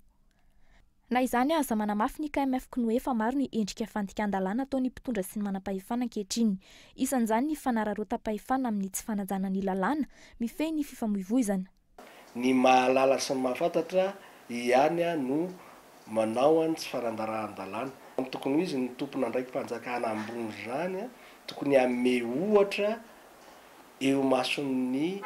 Na izany aza, manamafy ny KMF Cnoe fa maro ny endrika fandikan-dalàna ataon'ny mpitondra sy ny manam-pahefana ankehitriny. Isan'izany ny fanararaotam-pahefana amin'ny tsy fanajana ny lalàna mifehy ny fifamoivoizana. Ny mahalala sy ny mahafantatra ihany no manao ny tsy farandarahàn-dalàna. Ny tokony ho izy ny tompon'andraiki-panjakana ambony izany tokony hanome ohatra eo imason'ny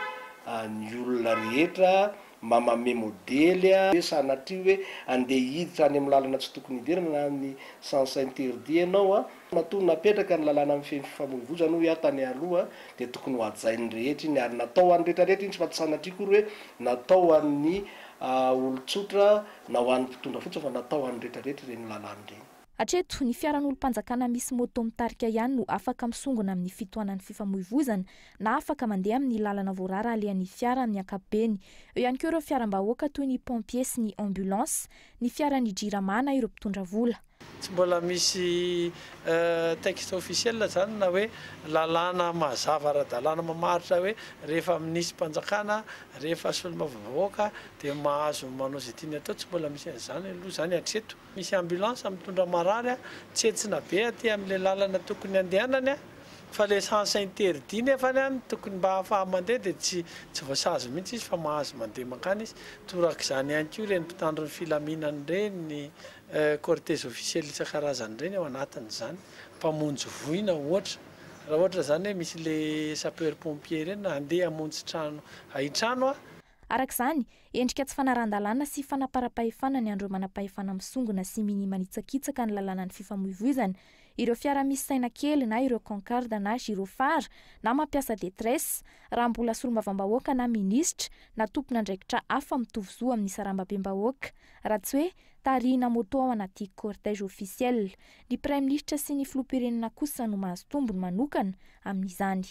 ny olona rehetra, mba manome modely, hoe sanatria hoe andeha hiditra any amin'ny lalana tsy tokony hidirana na amin'ny sens interdit ianao. Matoa napetraka ny lalàna mifehy ny fifamoivoizana hoy aho tany aloha dia tokony ho hajain'ny rehetra iny ary natao ho an'ny rehetra rehetra iny tsy fa tsy sanatria akory hoe natao ho an'ny olon-tsotra na ho an'ny mpitondra fotsiny fa natao ho an'ny rehetra rehetra ireny lalàna ireny. Hatreto, ny fiaran'olom-panjakana misy moto mitarika ihany no afaka misongona amin'ny fitohanan'ny fifamoivoizana na afaka mandeha amin'ny lalana voarara alehan'ny fiara amin'ny ankapobeny. Eo ihany koa ireo fiaram-bahoaka toy ny pompier sy ny ambulance, ny fiaran'ny Jirama na ireo mpitondra vola. Tsy mbola misy texte officiel izany na hoe lalàna mazava ara-dalàna mamaritra hoe rehefa minisitrim-panjakana, rehefa solombavambahoaka dia mahazo manao izay tiany atao, tsy mbola misy an'izany aloha izany hatreto. Misy ambulance mitondra marary tsentsina be aty amin'ilay lalana tokony handehanany fa le sens interdit nefany an tokony mba ahafaha mandeha dia tsy tsy voasazy mihitsy izy fa mahazo mandeha mankany izy. Torak'izany ihany koa ireny mpitandro ny filaminana ireny, cortège officiel isan-karazany ireny ao anatin'izany, mpamonjy voina ohatra, raha ohatra izany hoe misy le sapeur pompier ireny na handeha hamonjy trano haintrano an. Araka izany, endrika tsy fanarahan-dalàna sy fanaparam-pahefana ny an'ireo manam-pahefana misongona sy minia manitsakitsaka ny lalànan'ny fifamoivoizana, ireo fiara misy saina kely na ireo cancarde na gyrophare na mampiasa détresse, raha mbola solombavambahoaka na minisitra na tompon'andraikitra hafa mitovy zo amin'ny sarambabem-bahoaka, raha tsy hoe tarihina moto ao anaty cortège officiel. Ny praiminisitra sy ny filoham-pirenena kosa no mahazo tombony manokana amin'izany.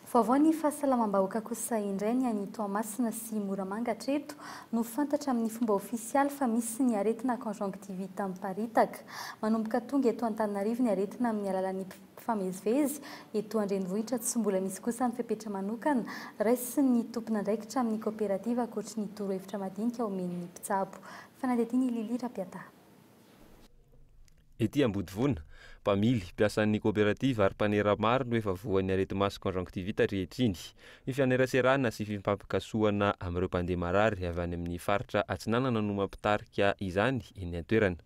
Vaovao ny fahasalamam-bahoaka kosa indray ny any Toamasina sy Moramanga hatreto no fantatra amin'ny fomba ofisialy fa misy ny aretina conjonctivite miparitaka. Manomboka tonga eto Antananarivo ny aretina amin'ny alalan'ny mpifamezivezy eto an-drenivohitra tsy mbola misy kosa ny fepetra manokana raisin'ny tompon'andraikitra amin'ny kaoperativa ankoatry ny torohevitra madinika omen'ny mpitsabo. Fanadihadiana i Lily Rapiataha. Ety Ambodivona, mpamily, mpiasan'ny kaoperativa ary mpanera maro no efa voan'ny areti-maso conjonctivite ankehitriny. Ny fifaneraserana sy fifampikasohana amin'ireo mpandeha marary avy any amin'ny faritra Atsinanana no mampitarika izany eny an-toerana.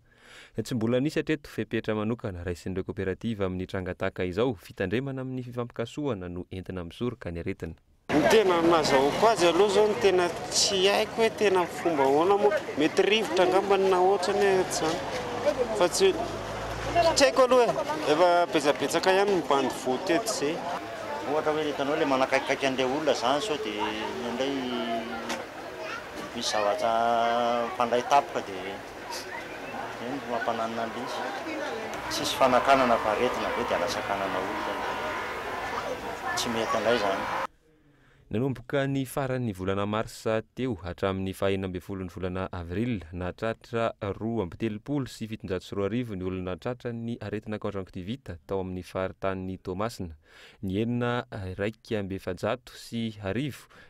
Tsy mbola nisy hatreto fepetra manokana raisin'ireo kaoperativa amin'ny tranga tahaka izao, fitandremana amin'ny fifampikasohana no entina misoroka ny aretina. Ny tena nazahoako azy aloha zao ny tena tsy haiko hoe tena fomba ahoana moa, mety rivotra angambany na ohatrany hoe ohatr'izany fa tsy tsy haiko aloha e, efa betsabetsaka ihany ny bandy voa teto izay. Ohatra hoe hitanao ilay manakaikikaiky an'ilay olona izany sao dia indraindray misy zavatra mifandray tampoka dia izay no mampananona an'ilay izy. Tsisy fanakanana fa aretina ve dia anasakanana olona e. Tsy mety indray izany. Nanomboka ny faran'ny volana marsa teo hatramin'ny faha 16 ny volana avril, nahatratra 2732 ny olona tratran'ny aretina conjonctivite tao amin'ny faritanin'i Toamasina. Nihena 1401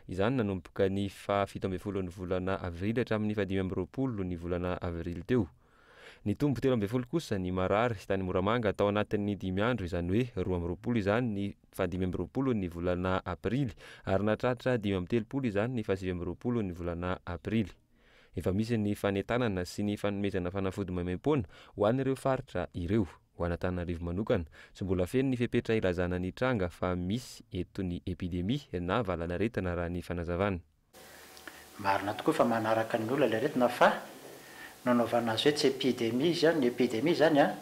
izany nanomboka ny faha 17 ny volana avrily hatramin'ny faha 25 ny volana avrily teo. Nitombo 13 kosa ny marary tany Moramanga tao anatin'ny dimy andro, izany hoe 22 izany ny fahadimy amby roapolo ny volana aprily ary nahatratra 35 izany ny fahasivy amby roapolo ny volana aprily. Efa misy ny fanentanana sy ny fanomezana fanafody maimaimpoana ho an'ireo faritra ireo. Ho an'Antananarivo manokana, tsy mbola feno ny fepetra ilazana ny tranga fa misy eto ny epidemia na valanaretina raha ny fanazavana. Marina tokoa fa manaraka ny olona ilay aretina fa nanaovana azy hoe tsy epidemie izy an, ny epidemie izany an,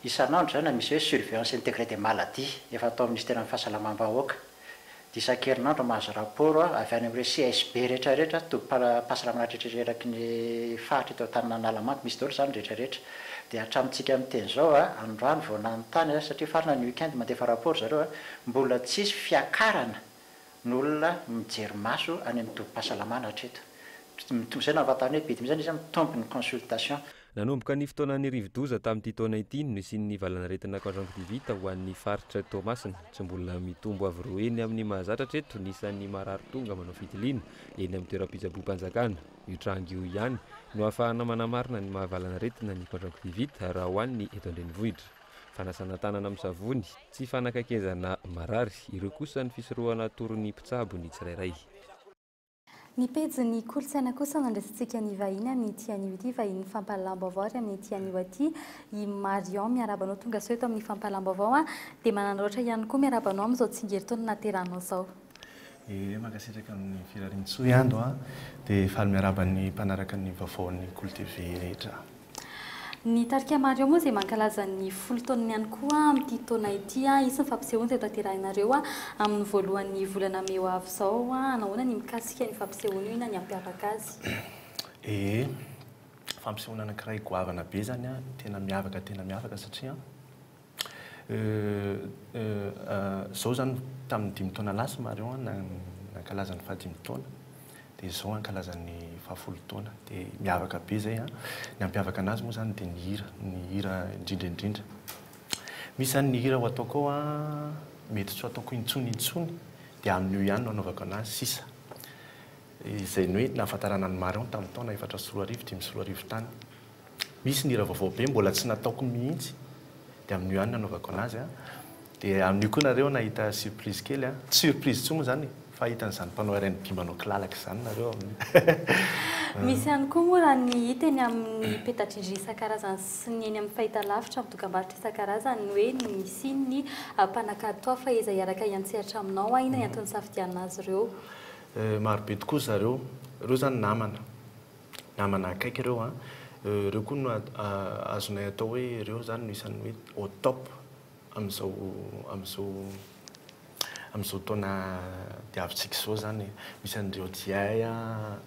isan'andro izany misy hoe surveillance intégrée des maladies efa atao amin'ny minisiteran'ny fahasalamam-bahoaka, dia isan-kerinandro mahazo rapport avy any amin'ireo CSB rehetra rehetra, tobim-pahasalamana rehetra rehetra eraky ny faritra eto Antanan'Analamanga, misy daholo izany rehetra rehetra, dia hatramintsika miteny izao an, androany vao nanontany satria farany ny week-end mandefa rapport zareo an, mbola tsisy fiakarana ny olona mijery maso any amin'ny tobim-pahasalamana hatreto. Mitombo izay nahafantarana hoe be dia be izany izy mitombo ny consultation. Nanomboka ny fotoanan'ny rivodoza tamin'ity taona ity no nisian'ny valanaretina conjonctivite ho an'ny faritra Toamasina. Tsy mbola mitombo avo roa heny amin'ny mahazatra hatreto ny isan'ny marary tonga manao fitiliana eny amin'ny toeram-pitsaboam-panjakana. Io tranga io ihany no ahafahana manamarina ny maha valanaretina ny conjonctivite raha ho an'ny eto an-drenivohitra. Fanasana tanana amin'ny savony, tsy fanakaikezana marary, ireo kosa ny fisorohana atoron'ny mpitsabo ny tsirairay. Ny pejin'ny kolontsaina kosa nandraisantsika ny vahiny amin'ity anio ity, vahinin'ny fampahalalam-baovao ary amin'ity anio aty i Marion. Miarahaba anao tonga soa eto amin'ny fampahalalam-baovao dia mananaraotra ihany koa miarahaba anao amin'izao tsingerin-taona nahaterahanao izao. Ee, mankasitraka amin'ny firariantsoa i Ando a! Dia faly miarahaba ny mpanaraka ny vaovaon'ny Kolo TV rehetra. Ny tarika Mario moa izay mankalaza ny 10 taonany ihany koa amin'ity taona ity. Hisy ny fampisehoana izay hotanterahinareo amin'ny voalohan'ny volana mey ho avy izao. Nahoana ny mikasika an'io fampisehoana io? Inona ny hampiavaka azy? Ee, fampisehoana anankiray goavana be izany, tena miavaka tena miavaka satria Izao izany tamin'ny dimy taona lasa Marion nankalaza ny fahadimy taona. Dia izao hankalaza ny fahafolo taona. Dia miavaka be izay an. Ny hampiavaka anazy moa izany dia ny hira, ny hira indrindra indrindra. Misy izany ny hira ho ataoko ao an, mety tsy ho ataoko intsony intsony, dia amin'io ihany no hanaovako anazy sisa. Izay ny hoe nahafantarana an'i Marion tamin'ny taona 2004, 2005 tany. Misy ny hira vaovao be mbola tsy nataoko mihitsy dia amin'io ihany nanaovako anazy an. Dia amin'io koa nareo nahita surprise kely an. Tsy surprise intsony moa izany e, fa hahita an'izany mpanao rnb manao kilalaka izany nareo amin'io. Misy ihany koa moa raha ny hita eny amin'ny peta-drindrina isan-karazany sy ny eny amin'ny fahitalavitra amin'ny dokambarotra isan-karazany ny hoe ny nisian'ny mpanakanto hafa izay hiaraka hiantsehatra aminao, inona ny antony nisafidianana azy ireo? Marobe tokoa zareo. Ireo izany namana. Namana akaiky ireo an. Ireo koa no azonay atao hoe ireo izany no isan'ny hoe au top amin'izao amin'izao amin'izao taona diavintsika izao izany e. Misy an'i Rio Diay an,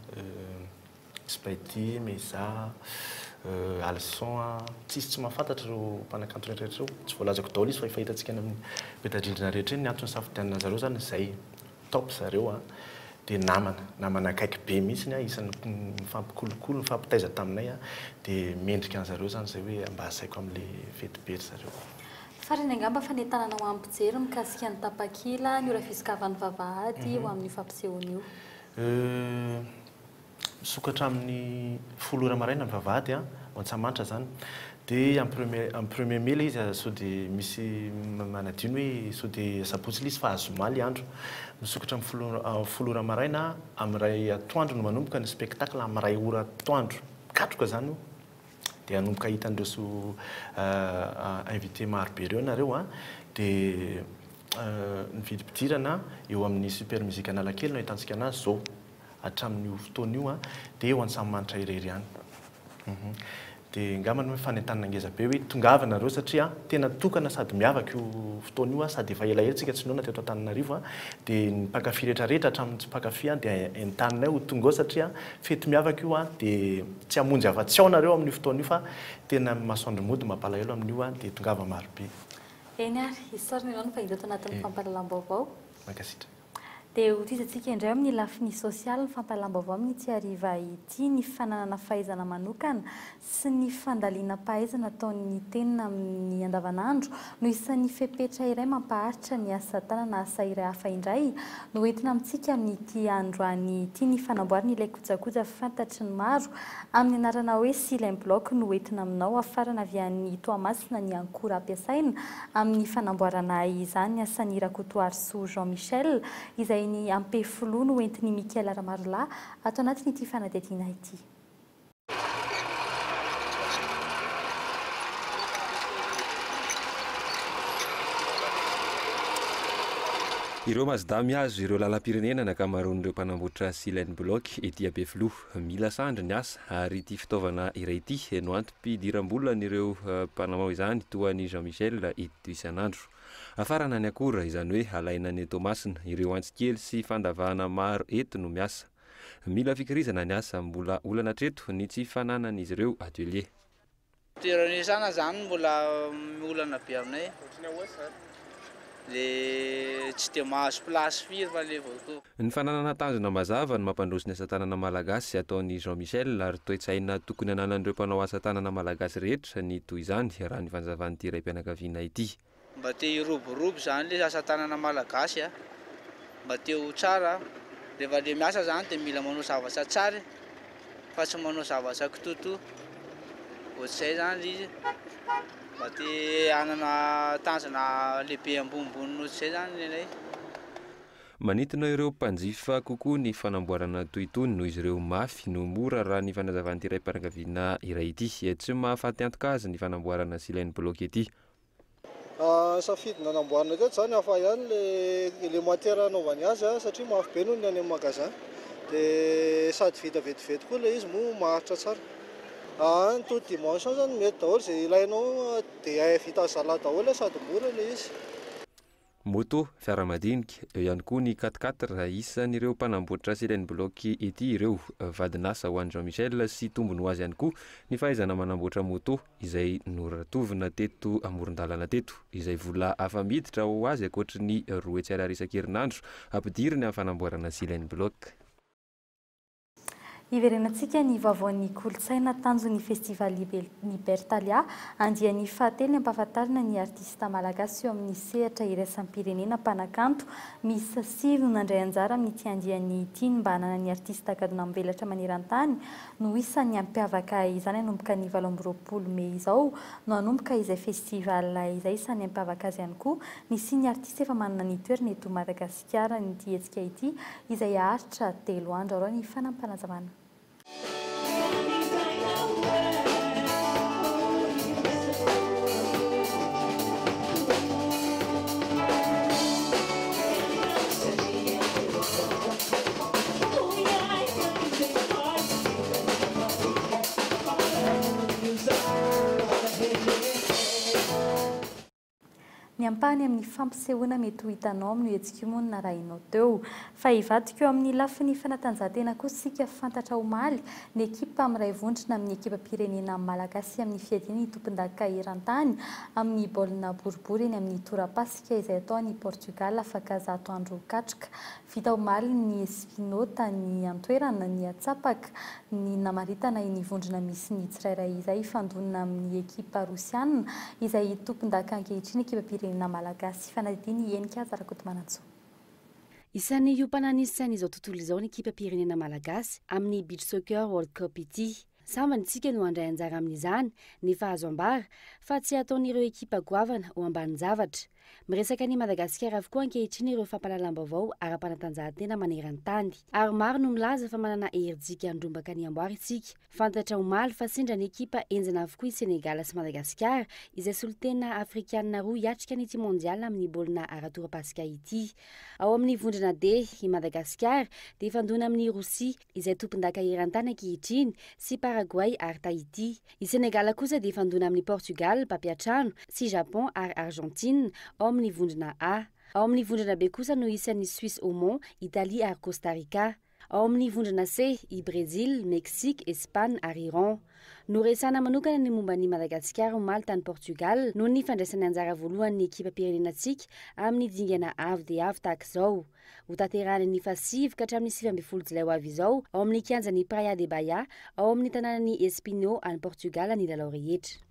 Spidey, Meza, Alson an. Tsisy tsy mahafantatra ireo mpanakanto rehetra rehetra ireo. Tsy voalazako daholo izy fa efa hitantsika any amin'ny peta-drindrina rehetra eny. Ny antony nisafidianana zareo izany izay. Top zareo a! Dia namana, namana akaiky be mihitsiny a, isan'ny nifampikolokolo, nifampitaiza taminay a, dia mendrika an'zareo izany izay hoe mba asaiko amin'ilay fety be ry zareo. Farany angamba fanentanana ho an'ny mpijery mikasika ny tapakila, ny ora fisokavan'ny vavahady ho amin'io fampisehoana io. Euh. Misokatra amin'ny folo ora maraina ny vavahady an, ao Antsahamanitra izany. Dia amin'ny premier amin'ny premier mai ilay izy sao dia misy manadino hoe sao dia asabotsy ilay izy fa zoma ilay andro. Misokatra amin'ny folo folo ora maraina, amin'ny iray atoandro no manomboka ny spectacle, amin'ny iray ora atoandro katroka izany io. Dia hanomboka hahita an'ireo so invité maro be ireo nareo an. Dia ny vidim-pidirana eo amin'ny Super Music Analakely no ahitantsika anazy izao. hatramin'io fotoana io dia eo Antsahamanitra irery ihany. Dia angambany hoe fanentanana ngeza be hoe tongava nareo satria tena tokana sady miavaka io fotoana io sady efa elaela tsika tsy nihaona teto Antananarivo dia ny mpankafy rehetra rehetra hatramin'ny tsy mpankafy dia entaninay ho tonga ao satria fety miavaka io dia tsy hamonjy afa-tsy ao nareo amin'io fotoana io fa tena masoandro mody mampalahelo amin'io dia tongava marobe. Eny ary, isaorana ianao nifahita ato anatin'ny fampahalalam-baovao. Mankasitraka. Dia hotohizantsika indray amin'ny lafiny sosialy ny fampahalalam-baovao amin'ity hariva ity ny fananana fahaizana manokana sy ny fandalinam-pahaizana ataon'ny tena amin'ny andavanandro no isan'ny fepetra iray mampaharitra ny asa tanana asa iray hafa indray no entina amintsika amin'ity androany ity ny fanamboarana ilay kojakoja fantatry ny maro amin'ny anarana hoe Silent Block no entina aminao hafarana avy any Toamasina ny ankora ampiasaina amin'ny fanamboarana izany asan'i Rakotoarisoa Jean Michel, izay ny Ampefiloha no entin'i Mickaël Ramarolahy ato anatin'ity fanadihadiana ity. Ireo Mazda mihazo ireo lalam-pirenena ny ankamaroan'ireo mpanamboatra silent block ety Ampefiloha. Mila sandry ny asa ary ity fitaovana iray ity no antom-pidiram-bolan'ireo mpanao izany toa an'i Jean Michel eto isan'andro. Hafarana ny akora, izany hoe alaina any Toamasina. Ireo antsy kely sy fandavahana maro eto no miasa. Mila fikirizana ny asa, mbola olana hatreto ny tsy fananan'izy ireo atelier. Toerana iasana zany mbola olana be aminay. Le tsy de mahazo place firy fa le vao ko. Ny fananana tanjona mazava no mampandroso ny asa tanana malagasy ataon'i Jean Michel ary toe-tsaina tokony hananan'ireo mpanao asa tanana malagasy rehetra ny toy izany raha ny fanzavan'ity raim-pianakaviana ity. Mba te hiroborobo zany le asa tanana malagasy a, mba te ho tsara, rehefa le miasa zany de mila manao zavatra tsara e, fa tsy manao zavatra kitoatoa, ohatr'izay zany le izy, mba te hanana tanjona lehibe ambonimbony ohatr'izay zany ny anay. Manintona ireo mpanjifa kokoa ny fanamboarana toy itony noho izy ireo mafy no mora raha ny fanazavan'ity raim-pianakaviana iray ity. Tsy mahafaty antoka azy ny fanamboarana silent block ity. Safidy nanamboarina teto izany hafa ihany le le matière anaovany azy satria mafy be noho ny any amin'ny magasin. Dia sady vita vetivety koa ilay izy moa maharitra tsara. Ny toute dimension izany mety daholo izay ilainao dia vita zalahy daholo sady mora ilay izy. Moto, fiara madinika, eo ihany koa ny quatre quatre, isan'ireo mpanamboatra silent block ety ireo. Vadin'asa ho an'i Jean Michel sy tombony ho azy ihany koa ny fahaizana manamboatra moto izay noratovina teto amoron-dalana teto, izay vola afa-miditra ho azy ankoatry ny 200 ariary isan-kerinandro ampidiriny amin'ny fanamboarana silent block. Hiverenantsika ny vaovaon'ny kolontsaina tanjon'ny Festival Libertalia, andiany fahatelo ny hampahafantarina ny artista malagasy eo amin'ny sehatra iraisam-pirenena mpanakanto miisa sivy no nandray anjara amin'ity andiany ity ny mba hananan'ny artista gadona mivelatra maneran-tany no isan'ny hampiavaka izany hanomboka ny 28 mey izao no hanomboka izay festival izay isan'ny hampiavaka azy ihany koa ny hisian'ny artista efa manana ny toerany eto Madagasikara ity hetsika ity izay haharitra telo andro. Arao ny fanampinazavana. Ny ampahany amin'ny fampisehoana mety ho hitanao amin'io hetsika io moa no narahinao teo. Fa hivadika eo amin'ny lafiny fanatanjahantena kosa isika fantatra omaly ny ekipa miray vondrona amin'ny ekipam-pirenena malagasy amin'ny fiadiana ny tompondaka eran-tany amin'ny baolina boribory eny amin'ny torapasika izay atao any Portugal afaka 100 andro katroka. Vita omaly ny Espino tany an-toerana ny atsapaka ny namaritana iny vondrona misy ny tsirairay izay hifandonana amin'ny ekipa rosiana izay tompondaka ankehitriny ekipam-pirenena malagasy. Fanadihadiana i Henika Rakotomanantsoa. Isan'ny hiompana sain'izao tontolo izao ny ekipam-pirenena malagasy amin'ny Beach Soccer World Cup ity. Sambany isika no handray anjara amin'izany nefa azo ambara fa tsy ataon'ireo ekipa goavana ho ambanin-javatra. Miresaka an'i Madagasikara avokoa ankehitriny ireo fampahalalam-baovao ara-panatanjahantena maneran-tany. Ary maro no milaza fa manana herijika handrombaka ny amboara isika. Fantatra omaly fa sendra ny ekipa henjana avokoa i Senegal sy Madagasikara, izay solontena afrikanina roa hiatrika an'ity Mondial amin'ny baolina ara-torapasika ity. Ao amin'ny vondrona D, i Madagasikara dia hifandona amin'i Rosia, izay tompondaka eran-tany ankehitriny, sy Paraguay ary Tahiti. I Sénégal kosa dia hifandona amin'i Portugal, mpampiantrano, sy Japon ary Argentine, ao amin'ny vondrona A. Ao amin'ny vondrona B kosa no hisy an'i Suisse Aumont, Italie ary Costa Rica. Ao amin'ny vondrona C, i Brésil, Mexique, Espagne ary Iran. Noresahana manokana ny momba an'i Madagasikara omaly tany Portugal noho ny fandraisany anjara voalohany ny ekipam-pirenenantsika amin'ny dingana avo dia avo tahaka izao. Hotanterahina ny faha sivy ka hatramin'ny 19 jolay ho avy izao ao amin'ny kianjan'i Praia de Baia ao amin'ny tanànan'i Espinho any Portugal ny lalao rehetra.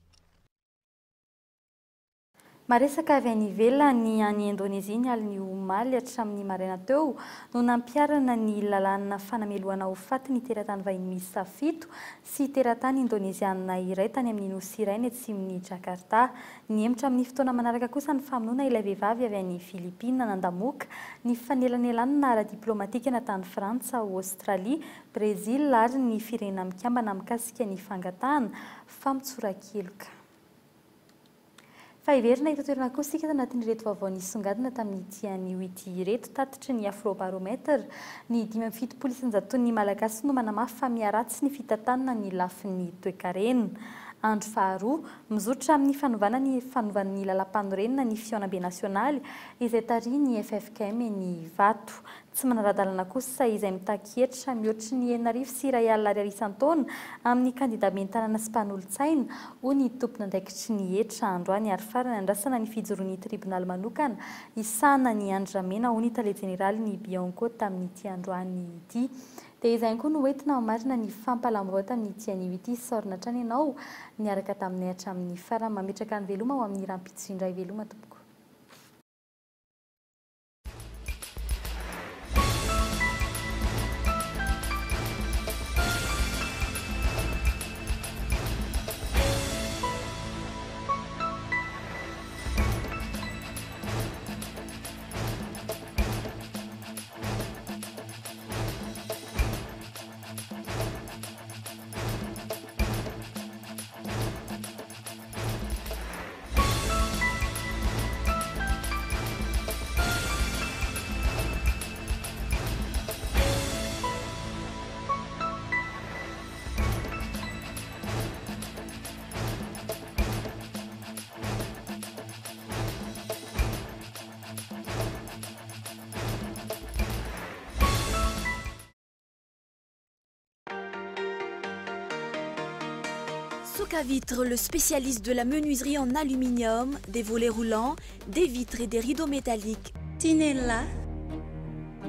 Maresaka avy any ivelany any Indonezia ny alin'ny omaly hatramin'ny maraina teo no nampiharana ny lalàna fanamelohana ho faty ny teratany vahiny miisa fito sy teratany indonezianina iray tany amin'ny nosy iray any atsimon'i Jakarta. Nihemotra amin'ny fotoana manaraka kosa ny famonoana ilay vehivavy avy any Filipina nandamoaka ny fanelanelanana ara-diplaomatika tany Frantsa, Aostralia, Brezila ary ny Firenena Mikambana mikasika ny fangatahana famotsoran-keloka. Fa hiverina eto an-toerana kosa isika tanatin'ireto vaovao nisongadina tamin'ity anio ity ireto tatitry ny Afrobaromètre. Ny 75 isan-jaton'ny Malagasy no manamafy fa miharatsy ny fitantanana ny lafiny toekarena. Andro faharoa, mizotra amin'ny fanovana ny fanovan'ny lalàmpanorenana ny fihaonambe nasionaly izay tarihin'ny FFKM eny Ivato. Tsy manara-dalana kosa izay mitaky hetra mihoatry ny 1061 ariary isan-taona amin'ny kandida ben'ny tanàna sy mpanolotsaina, hoy ny tompon'andraikitry ny hetra androany ary farany andrasana ny fijoroan'ny tribonaly manokana hisahana ny andramena, hoy ny tale jeneralin'ny Bianco tamin'ity androany ity. Dia izay ihany koa no hoentina hamarina ny fampahalam-baovao tamin'ity anio ity. Isaorana hatrany ianao niaraka taminay hatramin'ny farany. Mametraka ny veloma ho amin'ny rahampitso indray. Veloma tompoko. Vitre, le spécialiste de la menuiserie en aluminium, des volets roulants, des vitres et des rideaux métalliques. Tinella.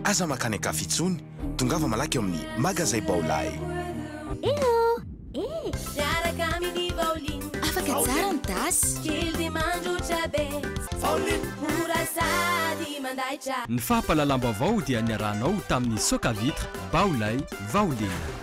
Aza makany an-kafa intsony. Tongava malaky ao amin'ny Magazay Baolai. Hello! Eh! Miaraka amin'ny Vaoline. Afaka tsara ny tasy. Kely dia mandroatra be. Vaoline. Mora sady mandaitra. Ny fampahalalam-baovao dia niarahanao tamin'ny Socavitre, Baolai, Vaoline.